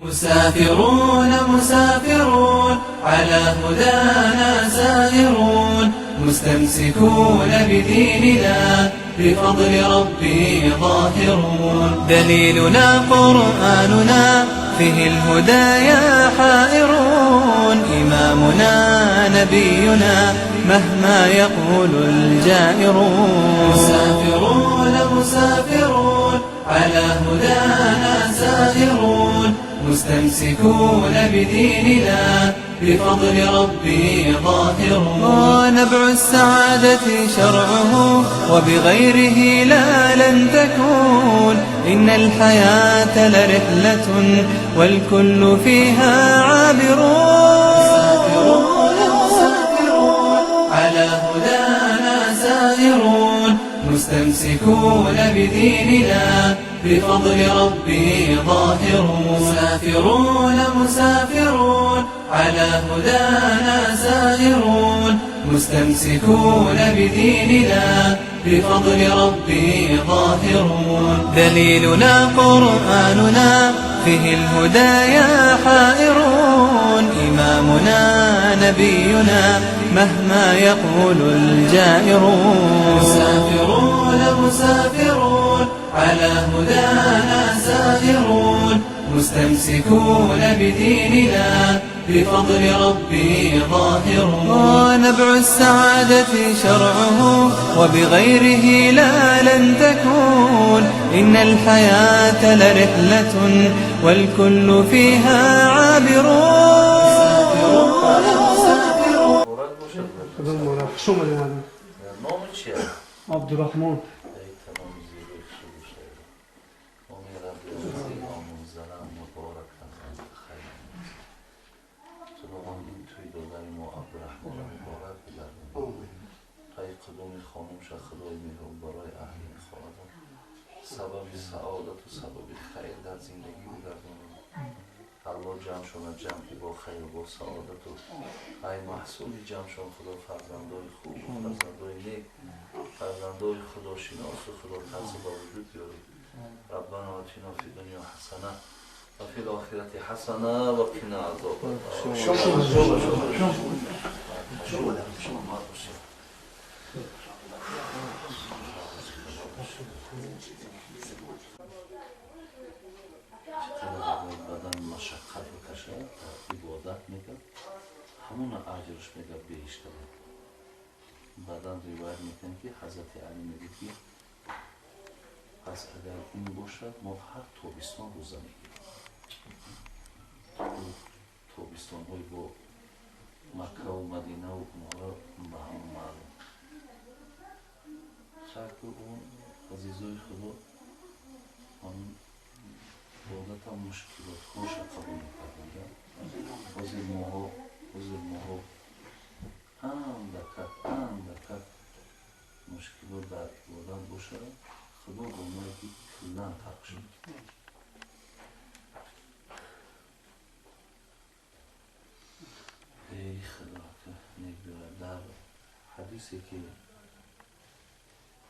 مسافرون مسافرون على هدانا سائرون مستمسكون بديننا بفضل ربي ظاهرون دليلنا قرآننا فيه الهدى يا حائرون إمامنا نبينا مهما يقول الجائرون مسافرون مسافرون على هدانا سائرون مستمسكون بديننا بفضل ربي ظاهرون ونبع السعادة شرعه وبغيره لا لن تكون إن الحياة لرحلة والكل فيها عابرون مسافرون على هدانا سائرون مستمسكون بديننا بفضل ربي ظاهرون مسافرون مسافرون على هدانا سائرون مستمسكون بديننا بفضل ربي ظاهرون دليلنا قرآننا فيه الهدى يا حائرون إمامنا نبينا مهما يقول الجائرون مسافرون مسافرون على هدانا سائرون مستمسكون بديننا بفضل ربي ظاهرون ونبع السعادة شرعه وبغيره لا لن تكون إن الحياة لرحلة والكل فيها عابرون. عبدالرحمن سبب سعادت و سبب خیر در زندگی بگردانید. الله جمعشون جمعی با خیر و با سعادت و ای محصول جمعشون خدا فرزندای خوب و فرزندای نیک، فرزندای خداشناس و خدا ترس با وجود بیارید. ربنا آتنا فی دنیا حسنه و فی الاخرة حسنه و قنا عذاب النار. بدن مشقت بکشه عبادت میکرد همون اجرش میگه بیشتر. بعدا روایت میکنه که حضرت علی میگه که پس اگر این باشد ما هر تابستان روزه میگیریم. تابستان های با مکه و مدینه و اونها به هم معلوم خاک اون عزیزای خدا همون عبادت هم مشکلات هاش قبول میکردن. حاضر ماها اندکت مشکلات در عبادت باشه خدا دانایی که کلن ترک شد. ای خدا که نیک بیاره. در حدیثی که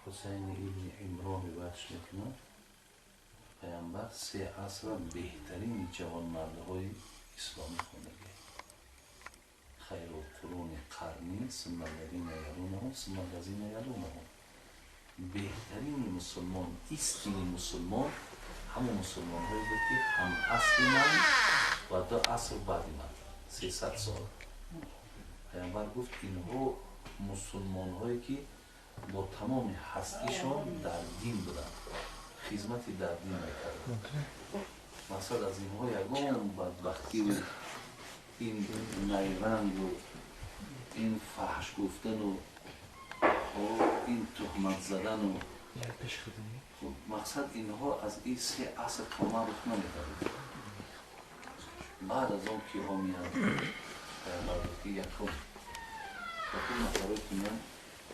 حسین ابن عمران روایتش میکنه پیامبر سه عصر بهترین جوانمردهای اسلامی خوندگی خیر القرون قرنی ثم الذین یلونهم ثم الذین یلونهم. بهترین مسلمان ایستین مسلمان همون مسلمان هایی بود که هم عصر من و دو عصر بعد من 300 سال. پیامبر گفت اینها مسلمان هایی که با تمام هستیشان در دین بودند، خدمتی در دین میکردند. مثلا از اینها یگان بدبختی و این نیرنگ و این فحش گفتن و این تهمت زدن و خب مقصد اینها از این سه عصر کامل رخ نمیداد. بعد از آن که ها میاد که یکم نفرهایی که میان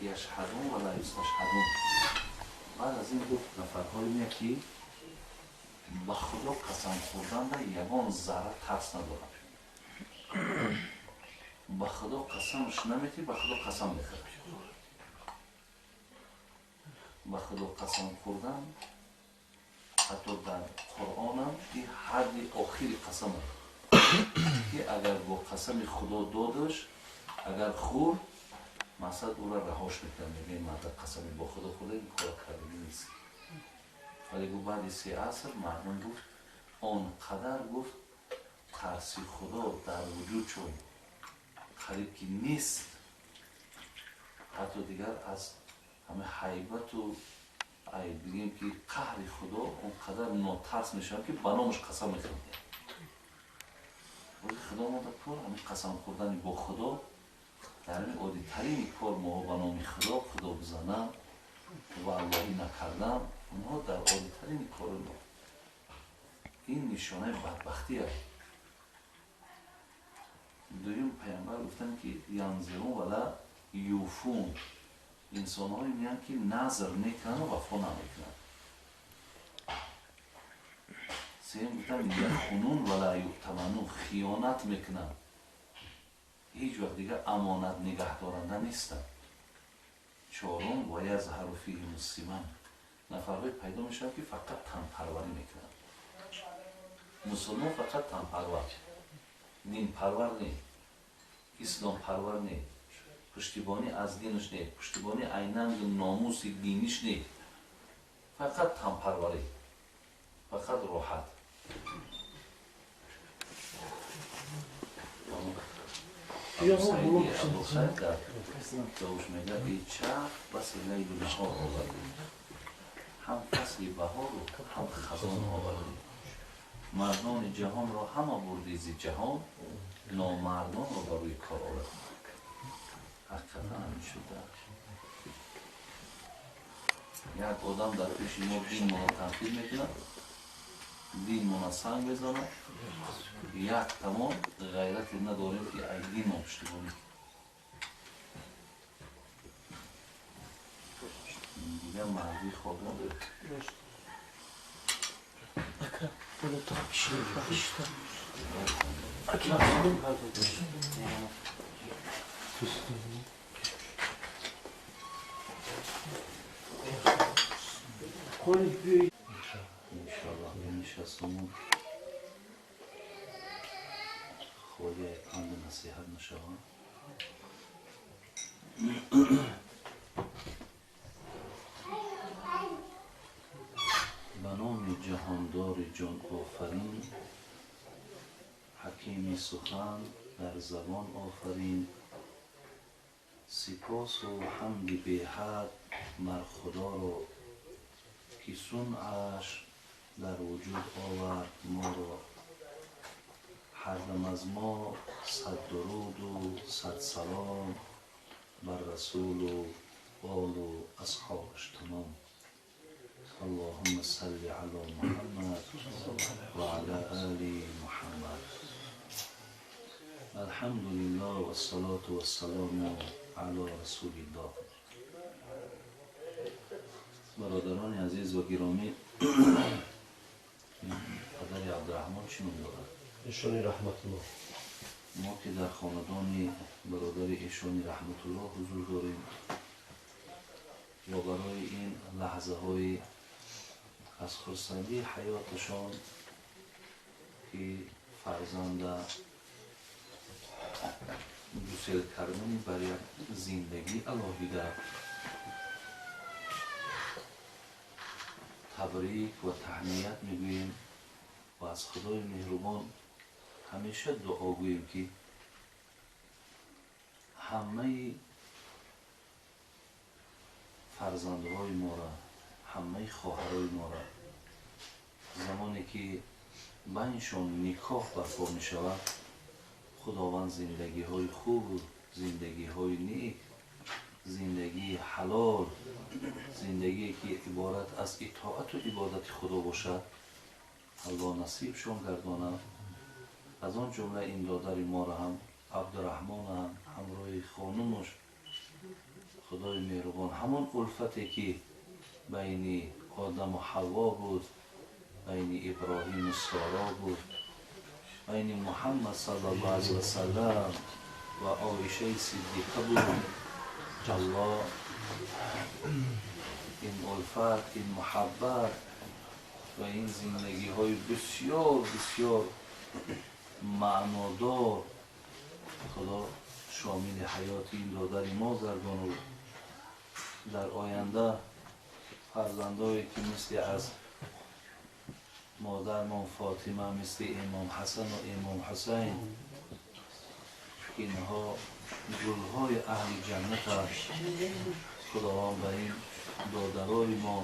یشهدون و لا یستشهدون. بعد از این گفت نفرهایی میاد که با خدا قسم خوردن و یگان ذره ترس ندارن. با خدا قسمش نمیتی، با خدا قسم میخوره. با خدا قسم خوردن Ҳатто дар Қуръонам ин ҳадди охири қасам аст, ки агар бо қасами Худо додаш, агар хӯрд, мақсад ӯро раҳош мекунад, мегӯяд марда қасами бо Худо хӯрда, ин кора кардагӣ нест. Вале гуфт баъди 3 аср мардум гуфт он қадар гуфт тарси Худо дар вуҷуд чун қариб ки нест, ҳатто дигар аз ҳама ҳайбату ай бигем ки қаҳри Худо он қадар нотарс мешаванд, ки ба номаш қасам мехӯранд. Бози Худо монда кор ҳамин қасам хӯрдани бо Худо дар ҳамин оддитарини кор моҳо ба номи Худо Худо бизанам ва аллоҳӣ накардам, онҳо дар оддитарини кори мо. Ин нишонаи бадбахтӣ аст. Дуюм паямбар гуфтанд, ки янзирун вала юфун, инсонҳое меянд, ки назр мекунанд ва вафо намекунанд. Сеюм гуфтанд яхунун вала юътаманун, хиёнат мекунанд, ҳеҷ вақт дигар амонат нигаҳдоранда нестанд. Чорум ва язҳару фиҳим симан, нафарҳое пайдо мешаванд, ки фақат танпарварӣ мекунанд. Мусулмон фақат танпарвар, динпарвар не, исломпарвар не, пуштибонӣ аз динаш не, пуштибонӣ айнанги номуси диниш не, фақат танпарварӣ, фақат роҳат. Абусаид дар китобаш мегӯяд, эй чарх баси лайлу наҳор овардӣ, ҳам фасли баҳору ҳам хазон овардӣ, мардони ҷаҳонро ҳама бурдӣ зи ҷаҳон, номардонро ба рӯи кор овардӣ. Ҳақиқатан ҳамин шуда. Як одам дар пеши мо динмонро танқид мекунад, динмонро санг мезанад, як тамом ғайрате надорем, ки ай динмон пуштибонӣ. Дигар мардӣ хоб надорем. Иншаллоҳ нишастамон холи панду насиҳат нашавад. Ба номи ҷаҳондори ҷонофарин, ҳакими сухан дар забон офарин, сипосу ҳамди беҳад бар Худоро, ки сунъаш дар вуҷуд овард моро. Ҳар дам аз мо 100 дуруду 100 салом бар расулу олу асҳобаш тамом. Аллоҳумма салли ало Муҳаммад ва ала оли Муҳаммад. Алҳамдулиллоҳ вассалоту вассалому ало расулиллоҳ. Бародарони азиз ва гиромӣ, падари Абдураҳмон чӣ ном дорад? Эшони Раҳматуллоҳ. Мо ки дар хонадони бародари Эшони Раҳматуллоҳ ҳузур дорем ва барои ин лаҳзаҳои аз хурсандии ҳаёташон, ки фарзанда гусел кардани бар як зиндагӣ алоҳида табрик ва таҳният мегӯем ва аз Худои меҳрубон ҳамеша дуо гӯем, ки ҳамаи фарзандҳои моро, ҳамаи хоҳарои моро замоне ки байншон никоҳ барпо мешавад, Худованд зиндагиҳои хубу зиндагиҳои нек, зиндагии ҳалол, зиндагие ки иборат аз итоату ибодати Худо бошад, Аллоҳ насибшон гардонад. Аз он ҷумла ин додари моро ҳам, Абдураҳмон ҳам, ҳамроҳи хонумаш, Худои меҳрубон ҳамон улфате ки байни Одаму Ҳавво буд, байни Иброҳиму Соро буд, байни Муҳаммад саллаллоҳу алайҳи васаллам ва Оишаи Сиддиқа буд, Аллоҳ ин улфат, ин муҳаббат ва ин зиндагиҳои бисёр бисёр маънодор Худо шомили ҳаёти ин додари мо гардону дар оянда фарзандое ки мисли аз модармон Фотима, мисли Имом Ҳасан ва Имом Ҳусайн, инҳо гулҳои аҳли ҷаннатанд. Худованд ба ин додарои мо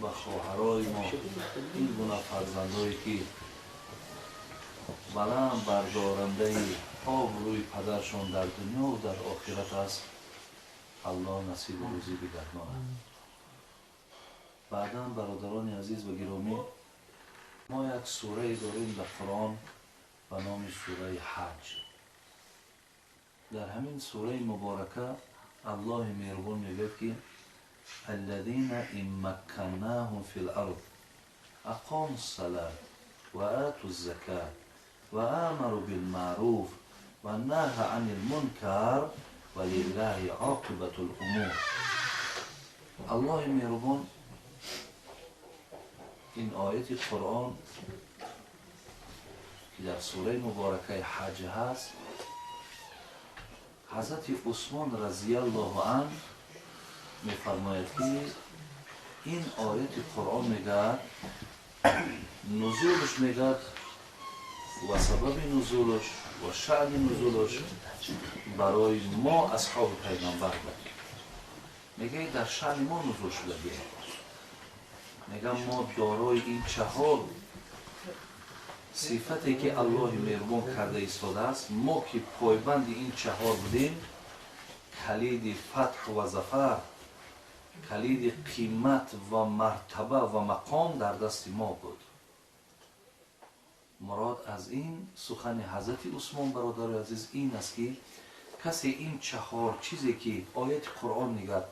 ва хоҳарои мо ин гуна фарзандое ки баланд бардорандаи обрӯи падаршон дар дунё ва дар охират аст, Аллоҳ насибу рӯзӣ бигардонад. Баъдан бародарони азиз ва гиромӣ, мо як сурае дорем дар Қуръон ба номи сураи Ҳаҷ. Дар ҳамин сураи муборака Аллоҳи меҳрубон мегӯяд ки الذين إن مكناهم في الأرض أقاموا الصلاة وآتوا الزكاة وآمروا بالمعروف ونهوا عن المنكر ولله عاقبة الأمور. الله مهربان این آیت قرآن که در سوره مبارکه حج هست، حضرت عثمان رضی الله عنه میفرماید که این آیت قرآن میگه نزولش میگه و سبب نزولش و شأن نزولش برای ما اصحاب پیغمبر بود. میگه در شأن ما نزول شده بیه. میگه ما دارای این چهار صفتی که الله مهربان کرده ایستاده است، ما که پایبند این چهار بودیم، کلید فتح و ظفر، کلید قیمت و مرتبه و مقام در دست ما بود. مراد از این سخن حضرت عثمان برادر عزیز این است که کسی این چهار چیزی که آیت قرآن میگه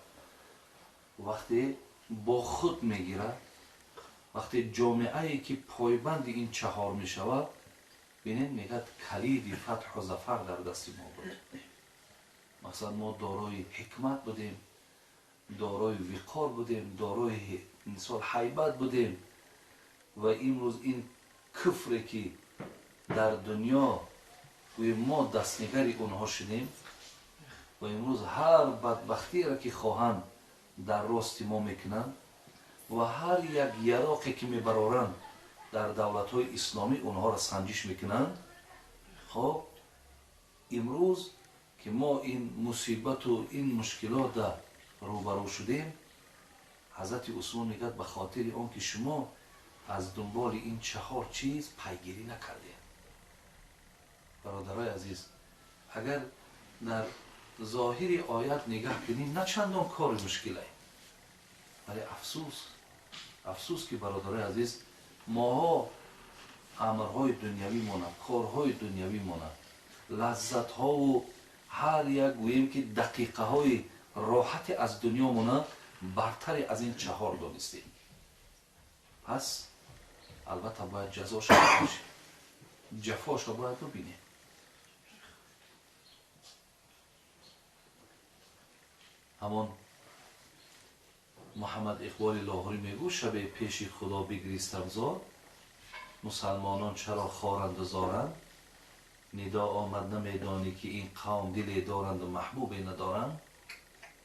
وقتی با خود میگیره، وقتی جامعه که پایبند این چهار میشود، ببینید میگه کلید فتح و ظفر در دست ما بود. مثلا ما دارای حکمت بودیم، دارای وقار بودیم، دارای مثال هیبت بودیم و امروز این کفری که در دنیا ما دستنگری اونها شدیم و امروز هر بدبختی را که خواهند در راست ما میکنند و هر یک یراقی که میبرارند در دولت‌های اسلامی اونها را سنجش میکنند. خب امروز که ما این مصیبت و این مشکلات در روبرو شدیم، حضرت عثمان میگه به خاطر آن که شما از دنبال این چهار چیز پیگیری نکردید. برادرای عزیز، اگر در ظاهر آیت نگاه کنیم نه چندان کار مشکله، ولی افسوس افسوس که برادرای عزیز ماها امرهای دنیوی مانند، کارهای دنیوی مانند، لذتها و هر یک گوییم که دقیقه های راحت از دنیا مانند برتر از این چهار دانستیم. پس البته باید جزاش باشیم، جفاش باید ببینیم. همان محمد اقبال لاهوری میگو شب پیش خدا بگریستم زار، مسلمانان چرا خارند و زارند، ندا آمد نمیدانی که این قوم دلی دارند و محبوبی ندارند.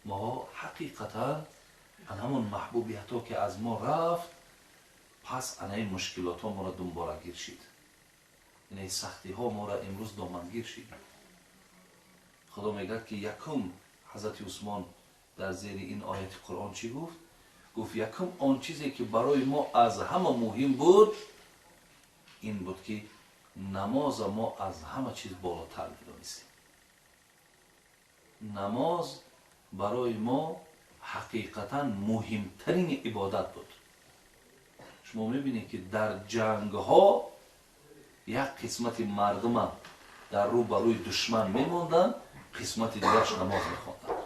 ما حقیقتا همون محبوبیت ها که از ما رفت، پس این مشکلات ها ما را دنباله گیر شد، این سختی ها ما را امروز دامنگیر شد. خدا میگه که یکم حضرت عثمان در زیر این آیت قرآن چی گفت؟ گفت یکم آن چیزی که برای ما از همه مهم بود این بود که نماز ما از همه چیز بالاتر میدانستیم. نماز برای ما حقیقتا مهمترین عبادت بود. شما میبینید که در جنگ ها یک قسمت مردم در رو بروی دشمن میموندن، قسمت دیگرش نماز میخواندن.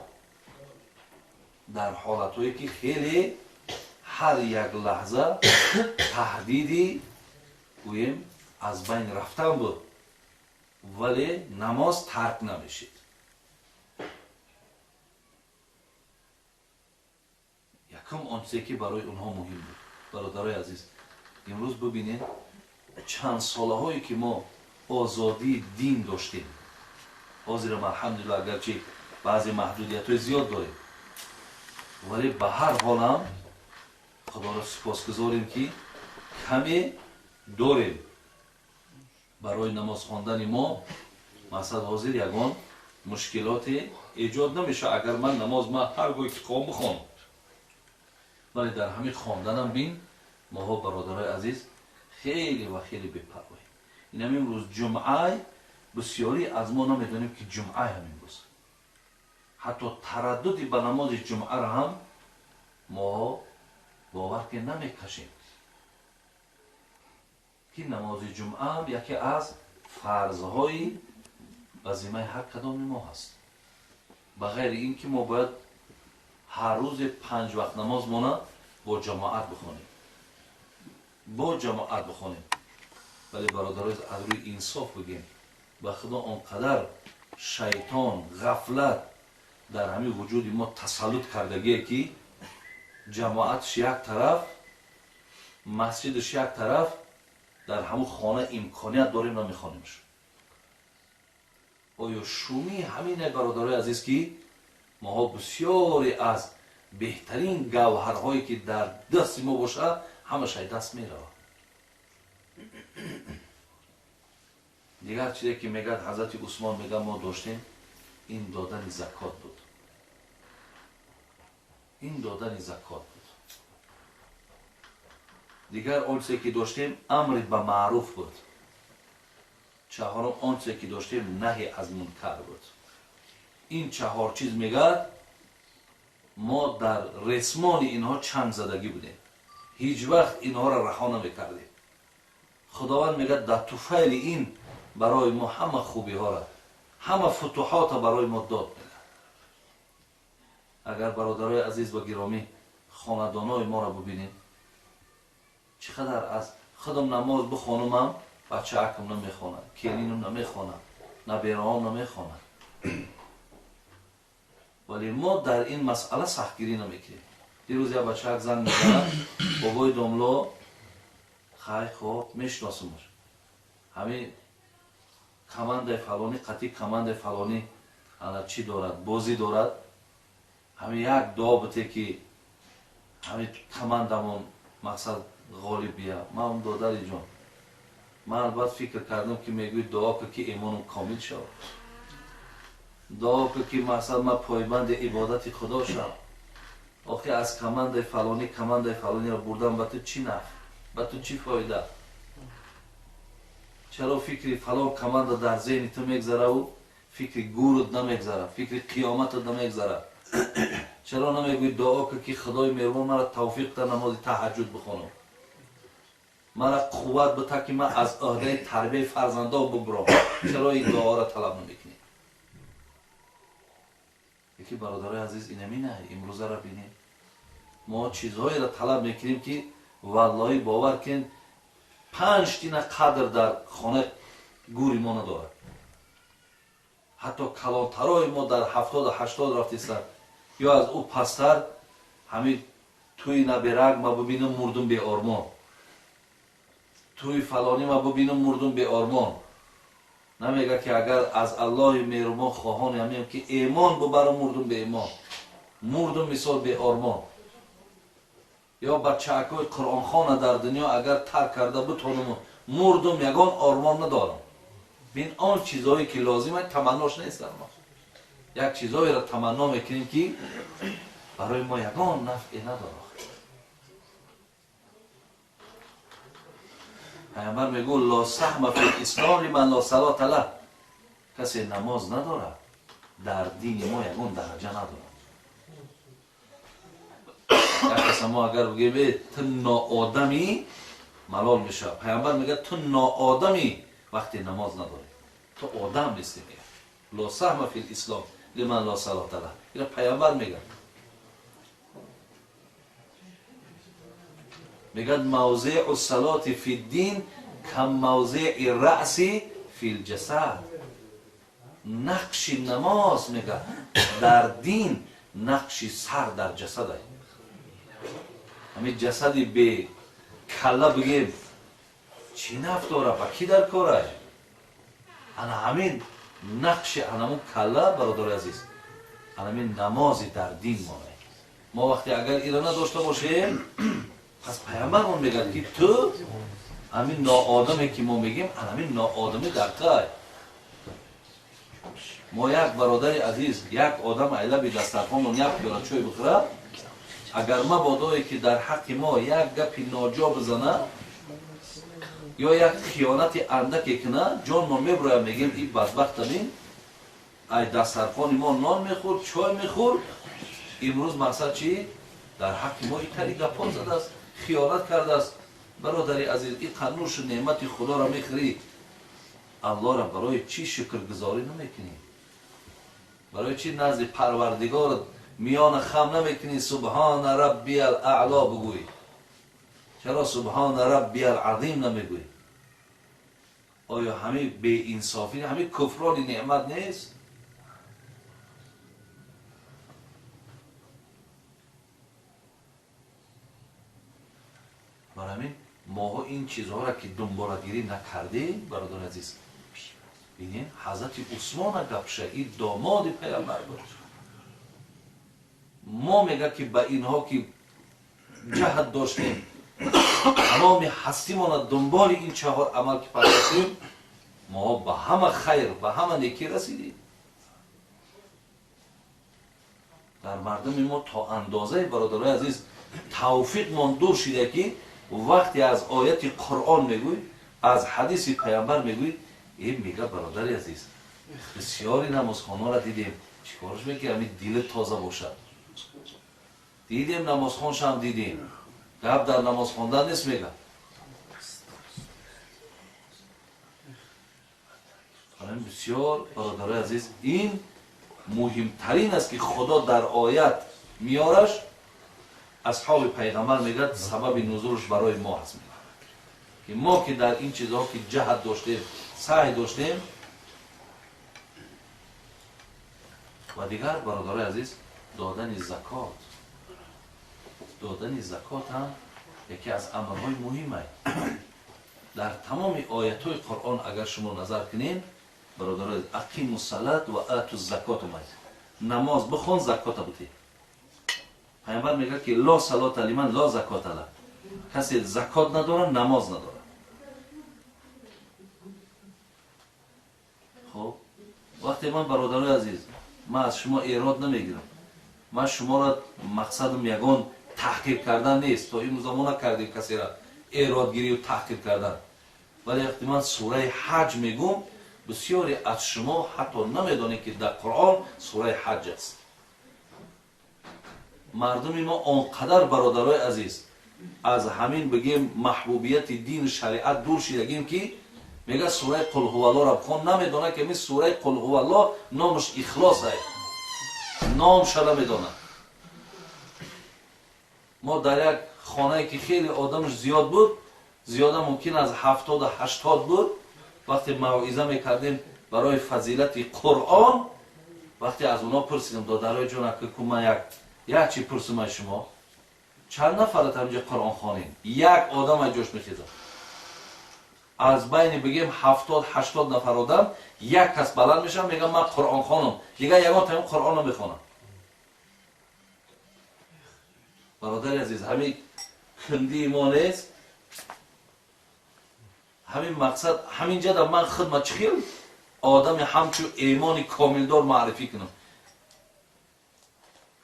در حالتهایی که خیلی هر یک لحظه تهدیدی گوییم از بین رفتن بود، ولی نماز ترک نمیشید. یکم آن چیزی که برای اونها مهم بود. برادرای عزیز، Имрӯз бибинед чанд солаҳое ки мо озодии дин доштем. Ҳозирам алҳамдулилла агарчи баъзе маҳдудиятҳои зиёд дорем, вале ба ҳар ҳолам Худоро сипосгузорем ки каме дорем барои намоз хондани мо. Масалан ҳозир ягон мушкилоте эҷод намешавад агар ман намоз ман ҳар гоҳе ки хоҳам бихонам. Вале дар ҳамин хонданам бин моҳо бародарои азиз хеле ва хеле бепарвоем. Ин ҳамин рӯз ҷумъа, бисёрӣ аз мо намедонем ки ҷумъа ҳамин рӯз. Ҳатто тараддуди ба намози ҷумъаро ҳам моҳо бовар ки намекашем ки намози ҷумъа ҳам яке аз фарзҳои вазимаи ҳар кадоми мо ҳаст. Ба ғайри ин ки мо бояд ҳар рӯзе 5 вақт намоз мона бо ҷамоат бихонем, бо ҷамоат бихонем. Вале бародарои аз рӯи инсоф бигем, ба Худо он қадар шайтон ғафлат дар ҳамин вуҷуди мо тасаллут кардагие ки ҷамоатш як тараф, масҷидш як тараф, дар ҳамун хона имконият дорем намехонемш. Оё шумии ҳамине бародарои азиз ки моҳо бисёре аз беҳтарин гавҳарҳое ки дар дасти мо бошад ҳамааш ай даст меравад. Дигар чизе ки мегӯяд ҳазрати Усмон, мегӯяд мо доштем, ин додани закот буд. Ин додани закот буд. Дигар он чизе ки доштем амри ба маъруф буд. Чаҳорум он чизе ки доштем наҳи аз мункар буд. Ин чаҳор чиз мегӯяд мо дар ресмони инҳо чанг задагӣ будем, ҳеҷ вақт инҳоро раҳо намекардем. Худованд мегӯяд дар туфайли ин барои мо ҳама хубиҳоро, ҳама футуҳотро барои мо дод. Мегӯяд агар бародарои азиз ва гиромӣ хонадонои моро бибинед, чӣ қадар аз худам намоз бихонумам бачаакам намехонад, келинам намехонад, набераам намехонад. Вале мо дар ин масъала сахтгирӣ намекунем. Дирӯз як бачаак занг мезанад, бобои домло, хай хоб мешиносумаш, ҳамин командаи фалонӣ қатъи командаи фалонӣ ана чӣ дорад, бозӣ дорад, ҳамин як дуо буте ки ҳамин командамон мақсад ғолиб бия. Ман додари ҷон, ман албат фикр кардам ки мегӯӣ дуо кун ки имоном комил шавад, дуо кун ки мақсад ман пойбанди ибодати Худо шавам. Охи аз командаи фалонӣ командаи фалониро бурдан ба ту чӣ нафъ, ба ту чӣ фоида? Чаро фикри фалон команда дар зеҳни ту мегзараву фикри гурут намегзара, фикри қиёматат намегзара? Чаро намегӯӣ дуо кун ки Худои меҳрубон маро тавфиқ да намози таҳаҷҷуд бихонам, мара қувват бита ки ман аз ӯҳдаи тарбияи фарзандон бубурам? Чаро ин дуоро талаб намекунӣ? Яки бародарои азиз, инамина имрӯзаро бинем, мо чизҳоеро талаб мекунем ки валлоҳи бовар кунед 5 тина қадр дар хона гури мо надорад. Ҳатто калонтарои мо дар 70-80 рафтистанд ё аз ӯ пасттар, ҳамин тӯи наберак ма бибинам мурдум беормон, тӯи фалонӣ ма бибинам мурдум беормон. Намега ки агар аз Аллоҳи меҳрубон хоҳоне ҳамем ки эмон бубарам мурдум беэмон, мурдум мисол беормон. Ё бачаакҳои қуръонхона дар дунё агар тарк карда бутонуму мурдум ягон ормон надорам. Бин он чизҳое ки лозим аст таманнош нест дар мо. Як чизҳоеро таманно мекунем ки барои мо ягон нафъе надорад. Пайғамбар мегӯ ло саҳма фил ислом лиман ло салота лаҳ. Касе намоз надорад дар дини мо ягон дараҷа надорад. Як каса мо агар бигӯем ту ноодамӣ, малол мешавад. Пайғамбар мегӯяд ту ноодамӣ вақте намоз надорӣ, ту одам нестӣ. Мегӯяд ло саҳма фил ислом лиман ло салота лаҳ. Ина пайғамбар мегӯяд. Мегӯяд мавзеъу салоти фи ддин кам мавзеъи раъси фил ҷасад. Нақши намоз мегӯяд дар дин нақши сар дар ҷасад аст. Ҳамин ҷасади бе калла бигем чӣ наф дора, ба кӣ дар корай? Ана ҳамин нақши анамун калла, бародари азиз, анамин намози дар дин монай. Мо вақте агар ира надошта бошем, пас паямбармон мегӯяд ки ту ҳамин ноодаме ки мо мегӯем, анамин ноодами дар тай. Мо як бародари азиз, як одам айлаби дастархонмон як пиёла чой бихӯрад, агар мабодое ки дар ҳаққи мо як гапи ноҷо бизана ё як хиёнати андаке кунад, ҷонмон мебурояд, мегӯем и бадбахтамин ай дастархони мо нон мехӯрд, чой мехӯрд, имрӯз мақсад чӣ? Дар ҳаққи мо и тари гапҳо задааст, хиёнат кардааст. Бародари азиз, и қаннушу неъмати худоро мехӯрӣ, аллоҳро барои чӣ шукргузорӣ намекунӣ? Барои чӣ назди парвардигор миёна хам намекунӣ, субҳана раббиял аъло бигӯӣ? Чаро субҳана раббиял азим намегӯӣ? Оё ҳамин беинсофӣ, ҳамин куфрони неъмат нест? Барои ҳамин моҳо ин чизҳоро ки дунболагирӣ накардем, бародари азиз, бинед, ҳазрати Усмона гапша, и домоди паямбар буд. Мо мега ки ба инҳо ки ҷаҳд доштем, тамоми ҳастимона дунболи ин чаҳор амал ки партофтем, мо ба ҳама хайр, ба ҳама некӣ расидем. Дар мардуми мо то андозаи, бародарои азиз, тавфиқмон дур шида ки вақте аз ояти Қуръон мегӯй, аз ҳадиси паямбар мегӯй, э мега бародари азиз, бисёри намозхонҳоро дидем, чӣ корш мекунӣ, ҳамин дили тоза бошад. Дидем намозхоншам дидем, гап дар намоз хондан нест мега. Бисёр бародарои азиз, ин муҳимтарин аст ки Худо дар оят миёраш, асҳоби пайғамбар мегӯяд сабаби нузулш барои мо аст, ки мо ки дар ин чизҳо ки ҷаҳд доштем, саъй доштем. Ва дигар бародарои азиз, додани закот. Додани закот ҳам яке аз амрҳои муҳим аст. Дар тамоми оятҳои Қуръон агар шумо назар кунед, бародарои, ақиму салат ва ату закот омад. Намоз бихон, закота бутӣ. Пайғамбар мегӯяд ки ло салота лиман ло закота ла. Касе закот надорад, намоз надорад. Хоб, вақте ман, бародарои азиз, ман аз шумо эрод намегирам, ман шуморо мақсадам ягон таҳқир кардан нест, то имрӯза мо накардем касеро эродгирию таҳқир кардан. Вале вақте ман сураи ҳаҷ мегӯм, бисёре аз шумо ҳатто намедонед ки дар Қуръон сураи ҳаҷ аст. Мардуми мо он қадар, бародарои азиз, аз ҳамин бигем маҳбубияти дину шариат дур шидагим ки мега сураи Қулҳуваллоро бихон, намедонад ки ҳамин сураи Қулҳувалло номаш Ихлос ай, номша намедонад. Мо дар як хонае ки хеле одамаш зиёд буд, зиёда мумкин аз 70-80 буд, вақте мавъиза мекардем барои фазилати Қуръон, вақте аз онҳо пурсидем, додарои ҷон, ака ман як чӣ пурсам аз шумо, чанд нафарат ҳаминҷа Қуръон хонед? Як одам аз ҷош мехезад. Аз байни бигем 70-80 нафар одам як кас баланд мешавад, мегӯяд ман Қуръон хонам, дигар ягон тамин Қуръонро мехонам. Бародари азиз, ҳамин кундии мо нест, ҳамин мақсад ҳаминҷа да ман худма чӣ хел одами ҳамчун имони комилдор маърифӣ кунам,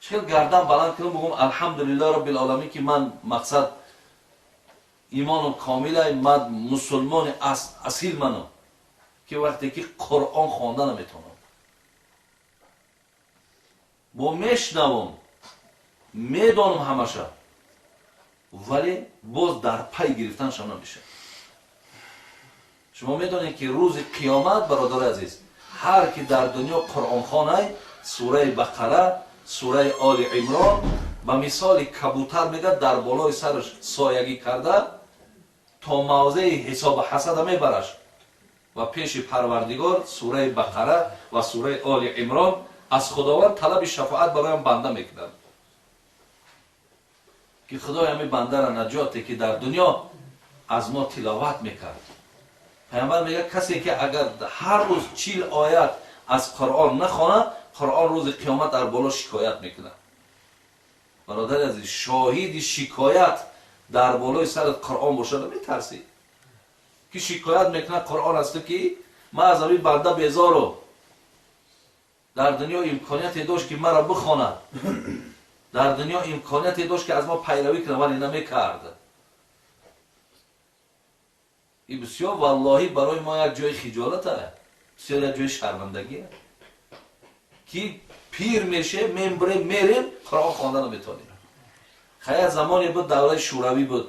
чӣ хел гардан баланд кунам, бигӯм алҳамдулиллоҳ роббил оламин ки ман мақсад имоном комилай, ман мусулмони асил манам, ки вақте ки Қуръон хонда наметавонам, бо мешнавам, медонам ҳамаша, вале боз дар пай гирифтаншам намешавад. Шумо медонед ки рӯзи қиёмат, бародари азиз, ҳар ки дар дунё қуръонхонай, сураи Бақара, сураи Оли Имрон ба мисоли кабутар мегӯяд дар болои сараш соягӣ карда то мавзеи ҳисобу ҳасада мебараш ва пеши Парвардигор сураи Бақара ва сураи Оли Имрон аз Худованд талаби шафоат бароям банда мекунад ки Худои ҳамин бандара наҷоте ки дар дунё аз мо тиловат мекард. Паёмбар мегӯяд, касе ки агар ҳар рӯз 40 оят аз Қуръон нахонад, Қуръон рӯзи қиёмат дар боло шикоят мекунад. Бародари азиз, шоҳиди шикоят дар болои сарат Қуръон бошад, наметарсӣ ки шикоят мекунад Қуръон аз ту, ки ман аз ҳамин банда безорам, дар дунё имконияте дошт ки маро бихонад, дар дунё имконияте дошт ки аз мо пайравӣ кунад, вале намекард. Ин бисёр валлоҳӣ барои мо як ҷои хиҷолат аст, бисёр як ҷои шармандагӣ аст ки пир мешем, мембирем, мерем, Қуръон хонда наметавонем. Хая замоне буд, давраи шӯравӣ буд,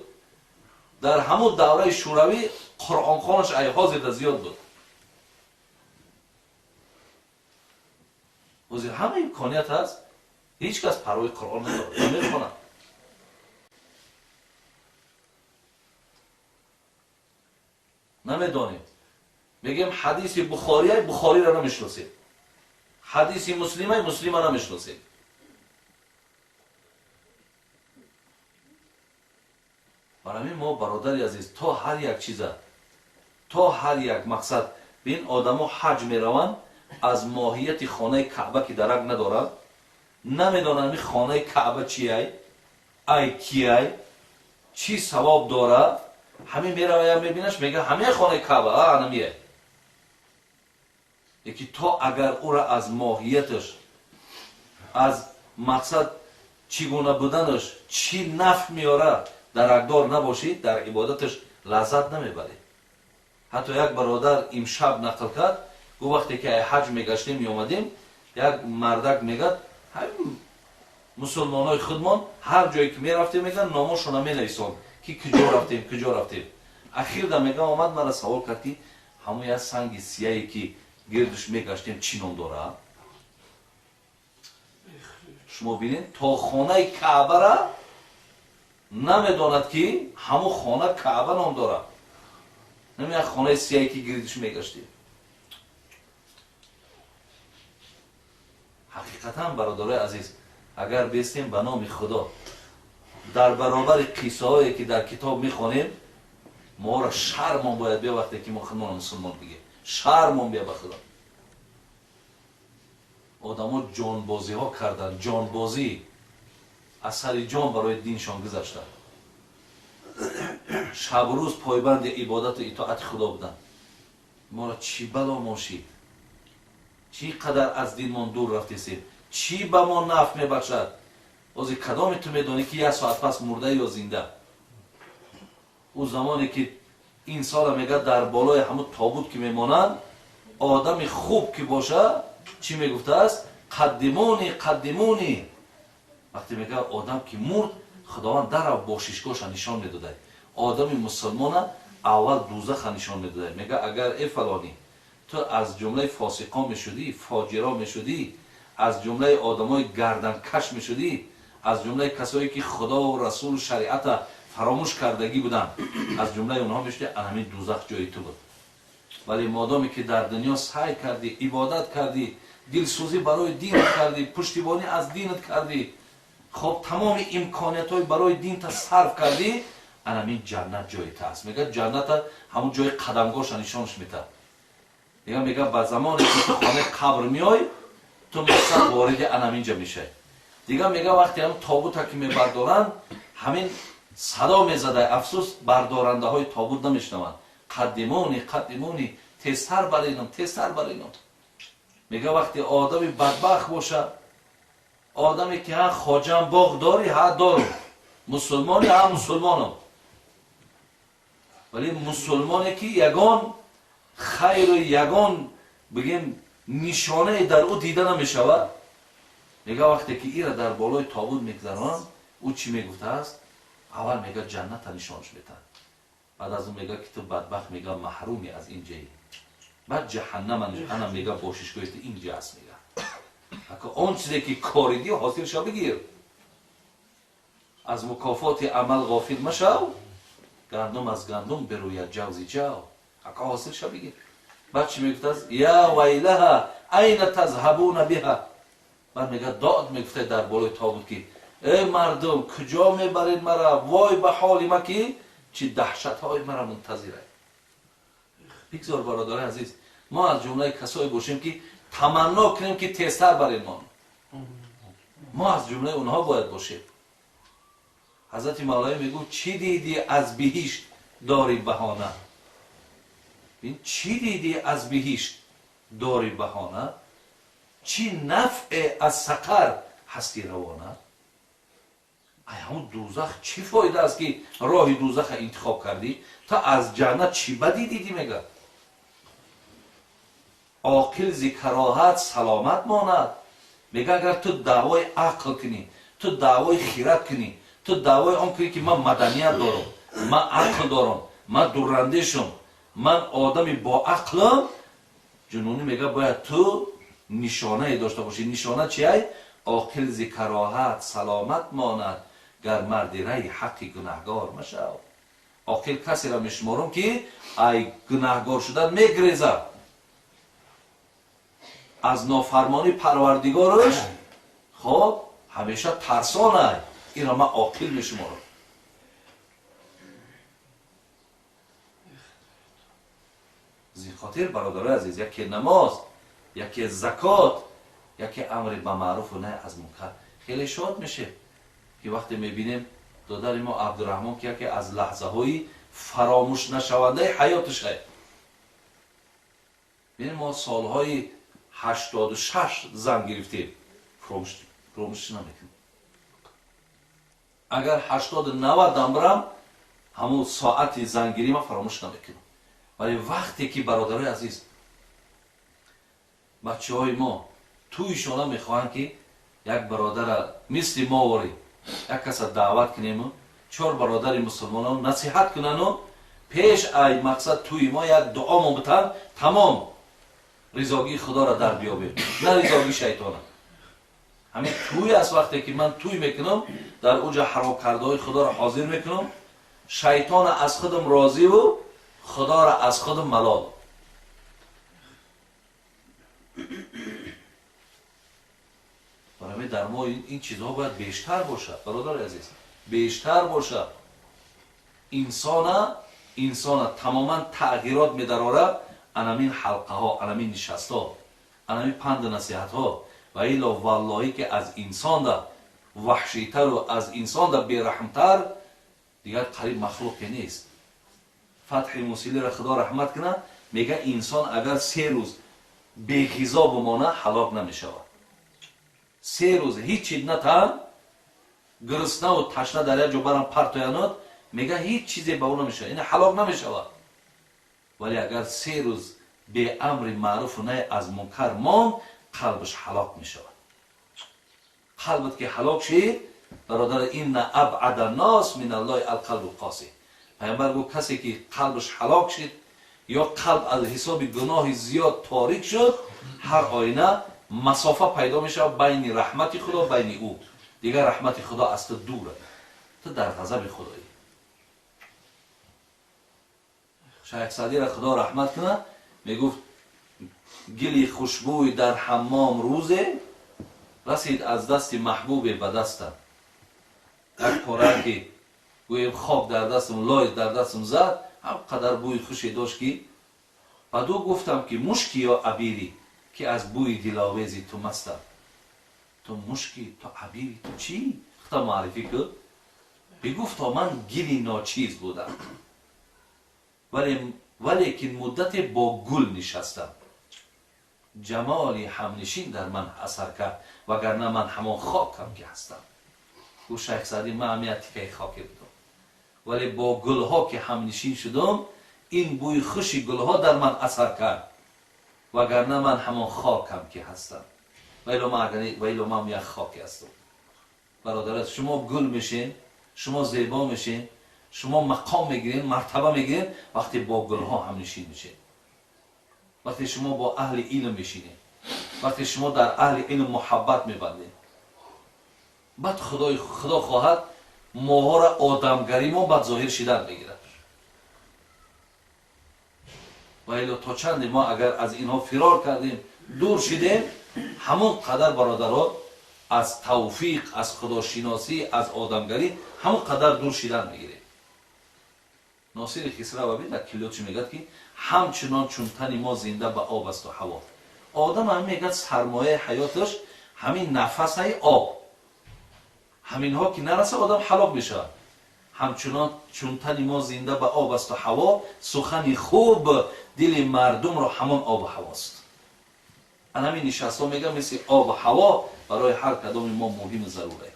дар ҳамун давраи шӯравӣ қуръонхонаш ай ҳозирда зиёд буд. Ҳозир ҳама имконият ҳаст, ҳеҷ кас парвои Қуръон надорад, намехонад. Намедонем, мегӯем ҳадиси Бухория, Бухориро намешиносем, ҳадиси Муслима, Муслима намешиносем. Барои ҳамин мо, бародари азиз, то ҳар як чиза, то ҳар як мақсад, бин, одамо ҳаҷ мераванд, аз моҳияти хонаи Каъба ки дарак надорад, намедонанд ин хонаи Каъба чиай, ай киай, чӣ савоб дорад. Ҳамин меравая, мебинаш, мега ҳамаи хонаи Каъба анамие. Яки то агар ӯра аз моҳияташ, аз мақсад чӣ гуна буданаш, чӣ нафъ меорад даракдор набошӣ, дар ибодаташ лаззат намебарӣ. Ҳатто як бародар имшаб нақл кард, гуфт вақте ки ай ҳаҷ мегаштем, меомадем, як мардак мегӯяд, ҳамин мусулмонои худмон ҳар ҷое ки мерафтем, мегӯяд, номошона менависон ки куҷо рафтем, куҷо рафтем. Ахирда мега омад мара савол кард ки ҳамон як санги сияе ки гирдаш мегаштем чӣ ном дорад? Шумо бинед, то хонаи Каъбара намедонад ки ҳамон хона Каъба ном дорад, намеяк хонаи сияе ки гирдиш мегаштем. Ҳақиқатан, бародарои азиз, агар бестем ба номи Худо, дар баробари қиссаҳое ки дар китоб мехонем, моро шармон бояд бия вақте ки мо худмонро мусулмон бигем, шармон бия ба Худо. Одамо ҷонбозиҳо карданд, ҷонбозӣ аз сари ҷон барои диншон гузаштанд, шабу рӯз пойбанди ибодату итоати Худо буданд. Моро чӣ бало мошид? Чӣ қадар аз динмон дур рафтесем? Чӣ ба мо нафъ мебахшад? Ҳозир кадоме ту медонӣ ки як соат пас мурда ё зинда? Ӯ замоне ки инсона мегӯяд дар болои ҳамун тобут ки мемонанд, одами хуб ки боша, чӣ мегуфтааст? Қаддимуни, қаддимуни. Вақте мегӯяд одам ки мурд, Худованд дарав бошишгоҳша нишон медодай. Одами мусулмона аввал дузаха нишон медодай. Мегӯяд, агар э фалонӣ, ту аз ҷумлаи фосиқон мешудӣ, фоҷиро мешудӣ, аз ҷумлаи одамои гарданкаш мешудӣ, аз ҷумлаи касое ки Худову расулу шариата фаромӯш кардагӣ буданд, аз ҷумлаи онҳо мешудӣ, ан ҳамин дузах ҷои ту буд. Вале модоме ки дар дунё сай кардӣ, ибодат кардӣ, дилсӯзӣ барои динат кардӣ, пуштибонӣ аз динат кардӣ, хоб, тамоми имкониятҳои барои динта сарф кардӣ, ан ҳамин ҷаннат ҷои та аст. Мегӯяд, ҷанната ҳамун ҷои қадамгоҳша нишонаш метаҳад. Мегӯяд, ба замоне ки ту хонаи қабр меой, ту мақсад вориди ан ҳаминҷа мешавӣ. Дигар мегӯяд, вақте ҳамун тобута ки мебардоранд, ҳамин садо мезадай, афсӯс, бардорандаҳои тобут намешунаванд: қаддимуни, қаддимуни, тезтар баринам, тезтар баринам. Мегӯяд, вақте одами бадбахт бошад, одаме ки ҳа хоҷам боғ дорӣ, ҳа дорам, мусулмони, ҳа мусулмонам, вале мусулмоне ки ягон хайру ягон бигем нишонае дар ӯ дида намешавад, мегӯяд, вақте ки ира дар болои тобут мегузаронанд, ӯ чӣ мегуфтааст? Аввал мегӯяд, ҷанната нишонаш метаҳад, баъд аз он мегӯяд ки ту бадбахт, мегӯяд, маҳруми аз ин ҷаи, баъд ҷаҳаннама ана мегӯяд, бошишгоҳи ту ин ҷа аст. Мегӯяд, ака он чизе ки коридӣ, ҳосилша бигир, аз мукофоти амал ғофил машав, гандум аз гандум берӯяд, ҷавзи ҷав, ака ҳосилша бигир. Баъд чӣ мегуфтааст? Я вайлаҳа айна тазҳабуна биҳа. Баъд мегӯяд, дод мегуфта дар болои тобут ки э мардум, куҷо мебаред мара? Вой ба ҳоли ма ки чӣ даҳшатҳои мара мунтазирай. Бигзор, бародари азиз, мо аз ҷумлаи касое бошем, ки таманно кунем, ки тезтар барин мон. Мо аз ҷумлаи онҳо бояд бошем. Ҳазрати Мавлавӣ мегӯфт: чӣ дидӣ аз биҳишт дори баҳона? Бин, чӣ дидӣ аз биҳишт дори баҳона? Чӣ нафъе аз сақар ҳасти равона? Ай, ҳамун дӯзах чӣ фоида аст, ки роҳи дӯзаха интихоб кардӣ? То аз ҷаннат чӣ бадӣ дидӣ? Мега: оқил зи кароҳат саломат монад. Мега, агар ту даъвои ақл кунӣ, ту даъвои хират кунӣ, ту даъвои он кунӣ, ки ман маданият дорам, ман ақл дорам, ман дурандешам, ман одами боақлам, ҷунунӣ мега, бояд ту нишонае дошта бошӣ. Нишона чиай? Оқил зи кароҳат саломат монад, гар марди раи ҳаққи гунаҳгор машав. Оқил касеро мешуморам, ки ай гунаҳгор шудан мегрезад, аз нофармонӣ Парвардигораш хоб ҳамеша тарсонай. Инро ман оқил мешуморам. Аз ин хотир, бародарои азиз, яке намоз, яке закот, яке амри ба маъруфу наҳй аз мункар. Хеле шод мешем, ки вақте мебинем додари мо Абдураҳмон, ки яке аз лаҳзаҳои фаромӯшнашавандаи ҳаёташай. Бинем, мо солҳои 86 зан гирифтем, фаромӯш намекунем. Агар 80-90 дам бирам, ҳамун соати зангирӣ ман фаромӯш намекунам. Вале вақте ки, бародарои азиз, бачаҳои мо тӯйшона мехоҳанд, ки як бародара мисли мо ворӣ як каса даъват кунему чор бародари мусулмонон насиҳат кунану пеш ай мақсад тӯи мо як дуомо битан, тамом, ризогии Худоро дар биёбем, на ризогии шайтона. Ҳамин тӯй аст. Вақте ки ман тӯй мекунам, дар уҷа ҳаромкардаҳои Худоро ҳозир мекунам, шайтона аз худам розиву Худоро аз худам малол. Барои дар мо ин чизҳо бояд бештар бошад, бародари азиз, бештар бошад. Инсона тамоман тағйирот медарорад анамин ҳалқаҳо, анамин нишастҳо, анамин панду насиҳатҳо. Ва илло, валлоҳӣ, ки аз инсонда ваҳшитару аз инсонда бераҳмтар дигар қариб махлуқе нест. Фатҳи Мусилиро Худо раҳмат кунад, мега, инсон агар 3 рӯз беғизо бимона, ҳалок намешавад. 3 рӯз ҳеҷ чиз натан, гуруснаву ташна дар як ҷо барам партоянод, мега, ҳеҷ чизе ба ӯ намешавад, яъне ҳалок намешавад. Вале агар 3 рӯз беамри маъруфу наҳй аз мункар монд, қалбаш ҳалок мешавад. Қалбат ки ҳалок шид, бародар, إن أبعد الناس من الله القلب القاسي. Пайғамбар гуфт, касе ки қалбаш ҳалок шид ё қалб аз ҳисоби гуноҳи зиёд торик шуд, ҳар оина масофа пайдо мешавад байни раҳмати Худо, байни ӯ. Дигар раҳмати Худо аз ту дура, ту дар ғазаби Худоӣ. Шайх Саъдиро Худо раҳмат кунад, мегуфт: гили хушбӯй дар ҳаммом рӯзе расид аз дасти маҳбубе ба дастам. Як пора ки гӯем хок дар дастам, лой дар дастам зад, ҳам қадар бӯи хуше дошт, ки баъду гуфтам, ки мушки ё абири, ки аз бӯи диловези ту мастам. Ту мушки, ту абири, ту чӣ? Худо муаррифӣ кун. Бигуфто: ман гили ночиз будам, валекин муддате бо гул нишастам, ҷамоли ҳамнишин дар ман асар кард, вагарна ман ҳамон хокам, ки ҳастам. Гуфт шайх Саъдӣ: ман ҳам як тикаи хоке будам, вале бо гулҳо ки ҳамнишин шудам, ин бӯи хуши гулҳо дар ман асар кард, вагарна ман ҳамон хокам, ки ҳастам. Ваило ман як хоке ҳастам. Бародарат, шумо гул мешен, шумо зебо мешен, шумо мақом мегирен, мартаба мегирен, вақте бо гулҳо ҳамнишин мешед, вақте шумо бо аҳли илм мешинед, вақте шумо дар аҳли илм муҳаббат мебандед. Баъд Худо хоҳад, моҳоро одамгарӣ мо баъд зоҳир шидан мегирад. Ва илло то чанде мо агар аз инҳо фирор кардем, дур шидем, ҳамон қадар, бародаро, аз тавфиқ, аз худошиносӣ, аз одамгарӣ ҳамон қадар дур шидан мегирем. Носири Хисрав дар киллиётш мегӯяд, ки ҳамчунон чун тани мо зинда ба об асту ҳаво. Одам ҳам мегӯяд, сармояи ҳаёташ ҳамин нафасаи об. Ҳаминҳо ки нараса, одам ҳалок мешавад. Ҳамчунон чун тани мо зинда ба об асту ҳаво, сухани хуб дили мардумро ҳамон обу ҳавост. Ан ҳамин нишастҳо, мегӯям, мисли обу ҳаво барои ҳар кадоми мо муҳиму заруре.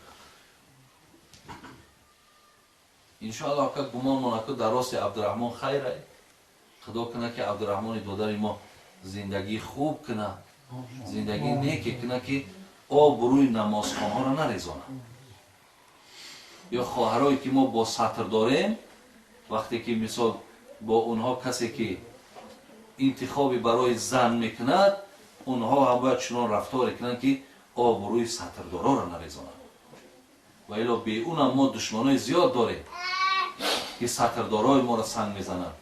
Иншоаллоҳ, ака, гумонмон аку дар рости Абдураҳмон хайре. Худо кунад, ки Абдураҳмони додари мо зиндагии хуб кунад, зиндагии неке кунад, ки обрӯи намозхонҳоро нарезонад. Ё хоҳарое ки мо бо сатр дорем, вақте ки, мисол, бо онҳо касе ки интихоби барои зан мекунад, онҳо ҳам бояд чунон рафторе кунанд, ки обрӯи сатрдороро нарезонанд. Ва ило беунам мо душманои зиёд дорем, ки сатрдорои моро санг мезананд,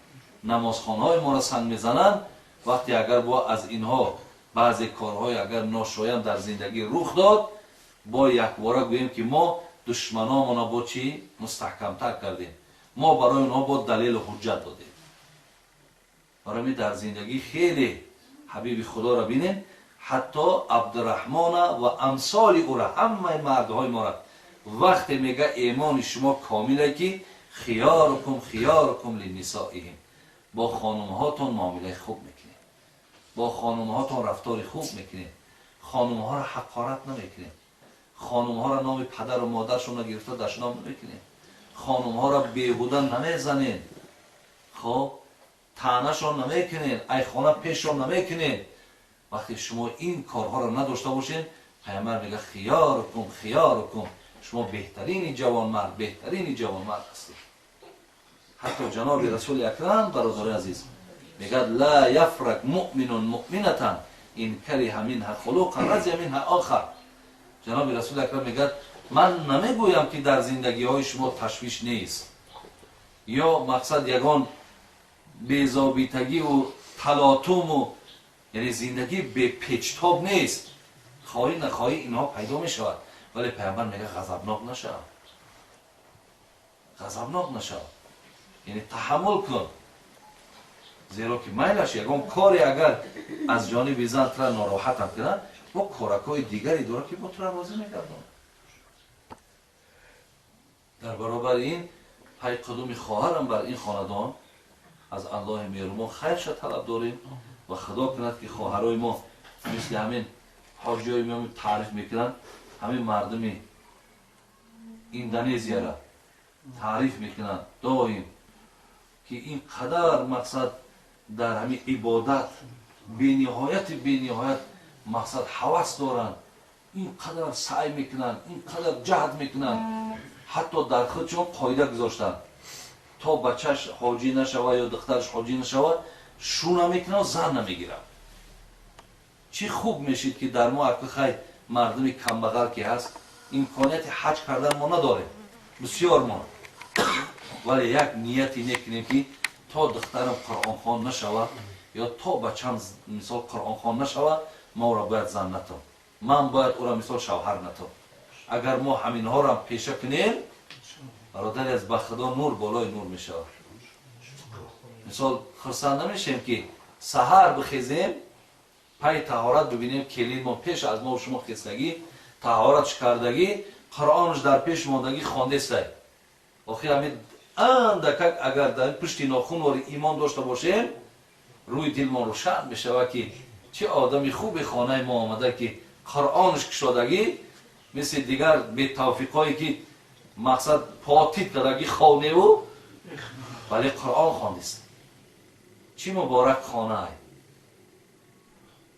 намозхонаҳои моро санг мезананд. Вақте агар бо аз инҳо баъзе корҳои агар ношоям дар зиндагӣ рух дод, бо якбора гӯем, ки мо душманомона бо чӣ мустаҳкамтар кардем, мо барои онҳо бо далелу ҳуҷҷат додем. Барои дар зиндагӣ хеле ҳабиби Худоро бинем, ҳатто Абдураҳмона ва амсоли ӯра, ҳамаи мардҳои мора вақте мега, эмони шумо комиле, ки خياركم خياركم لنسائهم, бо хонумҳотон муомилаи хуб мекунед, бо хонумҳотон рафтори хуб мекунед, хонумҳоро ҳақорат намекунед, хонумҳоро номи падару модаршонро гирифта дашном намекунед, хонумҳоро беҳуда намезанед, хоб, таънашон намекунед, айхона пешшон намекунед. Вақте шумо ин корҳоро надошта бошед, Паямбар мега: خياركم خياركم, шумо беҳтарини ҷавонмард, беҳтарини ҷавонмард ҳастед. Ҳатто ҷаноби Расули Акрам, бародари азиз, мегӯяд: لا يفرك مؤمن مؤمنة إن كره منها خلقا رضي منها آخر. Ҷаноби Расули Акрам мегӯяд: ман намегӯям, ки дар зиндагиҳои шумо ташвиш нест ё, мақсад, ягон безобитагиву талотуму, яъне зиндагӣ бепечтоб нест. Хоҳӣ нахоҳӣ, инҳо пайдо мешавад. Вале Пайғамбар мегӯяд: ғазабнок нашав, ғазабнок нашав, яъне таҳаммул кун, зеро ки майлаш ягон коре агар аз ҷониби зан тура нороҳатам кунад, бо коракҳои дигаре дорад, ки бо тура розӣ мегардонад. Дар баробари ин, пай қудуми хоҳарам бар ин хонадон аз Аллоҳи меҳрубон хайрша талаб дорем ва Худо кунад, ки хоҳарои мо мисли ҳамин ҳоҷиҳои мо таъриф мекунанд, ҳамин мардуми Индонезияра таъриф мекунанд доим, ки ин қадар, мақсад, дар ҳамин ибодат бениҳояти бениҳоят, мақсад, ҳавас доранд, ин қадар саъй мекунанд, ин қадар ҷаҳд мекунанд. Ҳатто дар худшон қоида гузоштанд: то бачаш ҳоҷӣ нашавад ё духтараш ҳоҷӣ нашавад, шу намекунад, зан намегирад. Чӣ хуб мешид, ки дар мо ака хай мардуми камбағал ки ҳаст, имконияти ҳаҷ кардан мо надорем бисёр мо, вале як нияти некунем, ки то духтарам қуръонхон нашавад ё то бачам, мисол, қуръонхон нашавад, ма ӯро бояд зан натом, ман бояд ӯро, мисол, шавҳар натом. Агар мо ҳаминҳоро пеша кунем, бародари аз, ба Худо, нур болои нур мешавад. Мисол, хурсанд намешем, ки саҳар бихезем, пай таҳорат бибинем, келин мо пеш аз мо шумо хестагӣ, таҳоратш кардагӣ, Қуръонш дар пеш мондагӣ, хондестай? Охир ҳамин андакак агар дар пушти нохунвори имон дошта бошем, рӯи дилмон рӯшан мешавад, ки чӣ одами хуби хонаи мо омада, ки Қуръонш кушодагӣ, мисли дигар бетавфиқҳое, ки, мақсад, потит кардагӣ хоневу, вале Қуръон хондист. Чӣ муборак хонаай,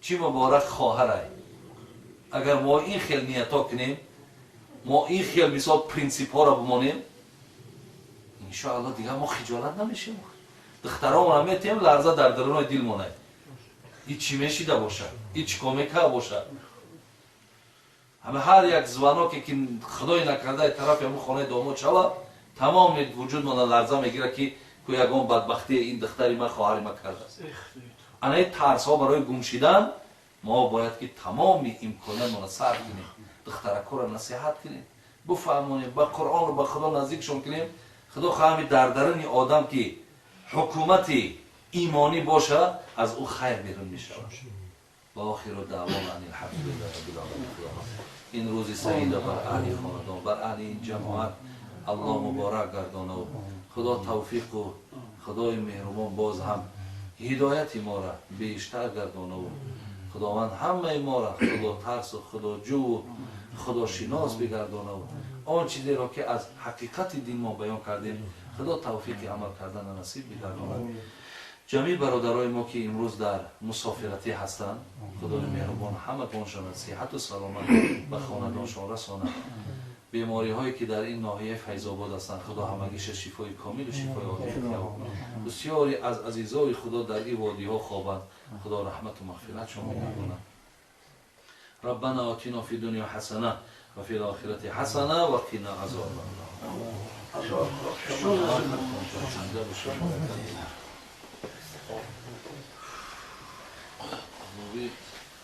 чӣ муборак хоҳарай! Агар мо ин хел ниятҳо кунем, мо ин хел, мисол, принсипҳоро бимонем, иншоалло, дигар мо хиҷолат намешем. Духтаромона метиҳем, ларза дар дарунои дил монад: и чӣ мешида бошад, и чӣ кор мекарда бошад? Ҳама ҳар як звонок е ки, худое накарда, тарафи ҳамун хонаи домод шавад, тамоми вуҷудмона ларза мегирад, ки ку ягон бадбахтие ин духтари ман, хоҳари ман кардааст. Анаи тарсҳо барои гум шидан мо бояд ки тамоми имкониятмона сарф кунем, духтаракҳоро насиҳат кунем, буфаҳмонем, ба Қуръону ба Худо наздикшон кунем. Худо хоҳами дар даруни одам ки ҳукумати имонӣ боша, аз ӯ хайр берун мешавад. Ва охиру даъвона ан алҳамдулиллаҳи раббил оламин. Ин рӯзи саида бар аҳли хонадон, бар аҳли ин ҷамоат Аллоҳ муборак гардонаву Худо тавфиқу Худои меҳрубон боз ҳам ҳидояти моро бештар гардонаву Худованд ҳамаи моро худотарсу худоҷӯву худошинос бигардонаву он чизеро ки аз ҳақиқати дин мо баён кардем, Худо тавфиқи амал кардана насиб бигардонад. Ҷамъи бародарои мо ки имрӯз дар мусофиратӣ ҳастанд, Худои меҳрубон ҳамагоншонад сиҳату саломат ба хонадоншон расонад. Бемориҳое ки дар ин ноҳияи Файзобод ҳастанд, Худо ҳамагиша шифои комилу шифои офият диҳад. Бисёре аз азизои Худо дар ин водиҳо хобанд, Худо раҳмату мағфиратшон бигардонад. Раббана отино фи дунё ҳасана ва фил охирати ҳасана ва қина азобан нор.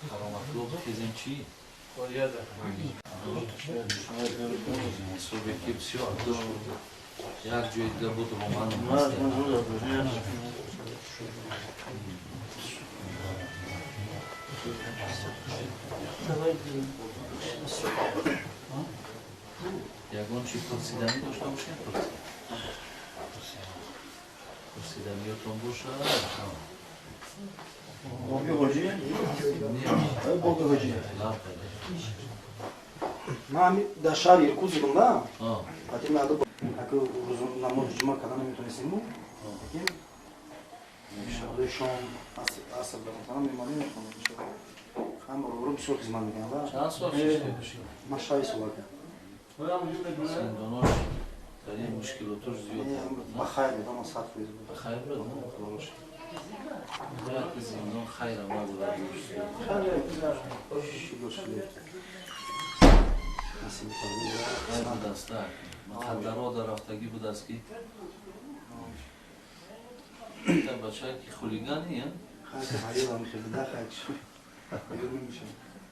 Кароматло бихезем чӣ? Субеки бисёр як ҷои дига буд роман. Ягон чӣ пурсиданӣ дошта бошем? Пурсиданиётон бошад? Боги ҳоҷӣ? Боги ҳоҷӣ. Ман дар шаҳри Иркутск будам, да? Аку намози ҷумъа кардан наметонистему. Лекин шабои шом аср дар мемонем, мехонем. Ҳам бародаро бисёр хизмат мекунанд, да? Чанд сол шуд? Ман 6 сол ака. Зиндонош дар ин мушкилотош зиёд. Ба хайр буд, ама 100% буд. Ба хайр буд, худоро шукр. Бояд ки зиндон хайрам набуда. Хайр будааст, муқаддаро дар рафтагӣ будааст ки бачае ки хулигани,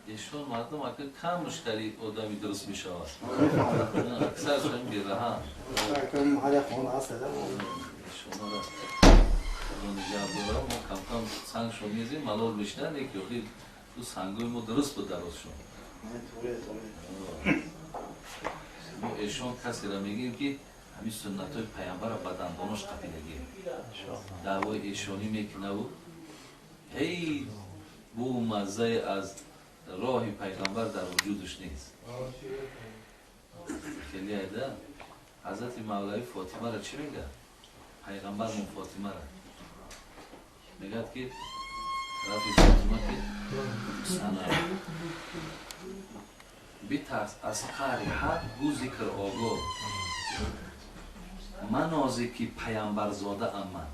эшон мардум ака кам муштари одами дуруст мешавад, аксаршон бераҳам. Эшонара нигаҳдора мо камкам сангшон мезем, малол мешинанд, леки охир ду сангои мо дуруст буд дарозшон. Мо эшон касеро мегӯем ки ҳамин суннатҳои пайғамбара ба дандонош қапидагӣ, даъвои эшонӣ мекунаву ҳей бу маззае аз роҳи пайғамбар дар вуҷудаш нест. Хеле айда ҳазрати мавлавӣ Фотимаро чӣ мегӯяд? Пайғамбармон Фотимаро мегӯяд ки тарафи Фотима ки сана битарс аз қаъри ҳақ, гӯ зикр огоҳ, манозе ки пайғамбарзодаам ман,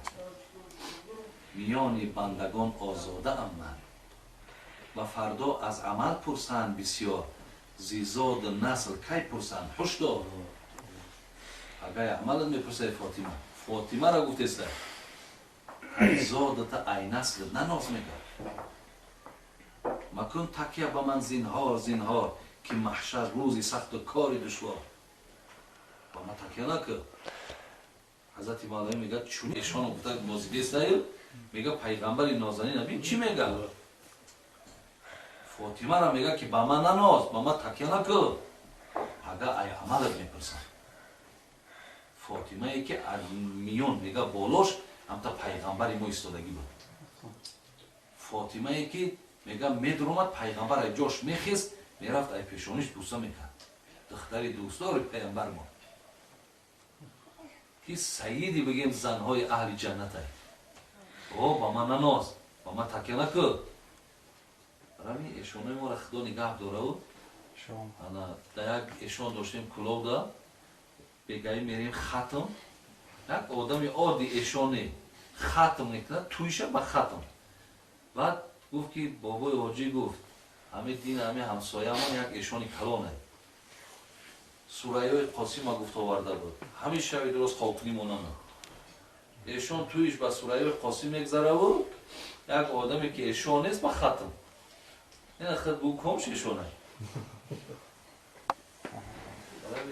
миёни бандагон озодаам ман, ва фардо аз амал пурсанд бисёр, зизоду насл кай пурсанд ҳушдор. Агай амалат мепурсад Фотима, Фотимаро гуфтеста зодата ай насл наноз мегӯяд. Макун такя ба ман зинҳор зинҳор, ки маҳшар рӯзи сахту кори душвор. Ба ман такя накун. Ҳазрати мавлавӣ мегӯяд чун эшоно гуфта бозидестаю, мегӯяд пайғамбари нозанин бин чӣ мегӯяд? Фотимаро мегӯяд ки ба ман наноз, ба ман такя накун, ага ай амалат мепурсанд. Фотимае ки аз миён мегӯяд болош ҳамта пайғамбари мо истодагӣ буд. Фотимае ки мегӯяд медуромад пайғамбар ай ҷош мехест, мерафт ай пешониш буса мекард. Духтари дӯстдори пайғамбар мо ки саиди бигем занҳои аҳли ҷаннатай. О ба ман наноз, ба ман такя накун. Рами эшонои моро Худо нигаҳ дораву. Ана да як эшон доштем куловда, бегаи мерем хатм, як одами одди эшоне хатм мекунад, туйша ба хатм. Баъд гуфт ки бобои ҳоҷӣ гуфт ҳамин дин ҳамин ҳамсояамон як эшони калоне. Сураёи Қосима гуфт оварда буд. Ҳамин шаби дуруст хобкунӣ монамуд. Эшон туиш ба Сураёи Қосим мегзараву як одаме ки эшон нест ба хатм. Ина худ бу комш эшонай.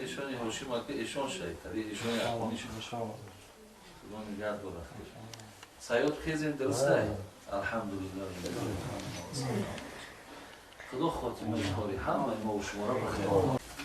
Эшони Ҳошим ака эшон шай, таби эшони ақонӣ шуд. Худо нигаҳ дорад. Саёд хезем, дурустай? Алҳамдулиллаҳ. Худо хотимаи кори ҳамаи мо шуморо бахайр.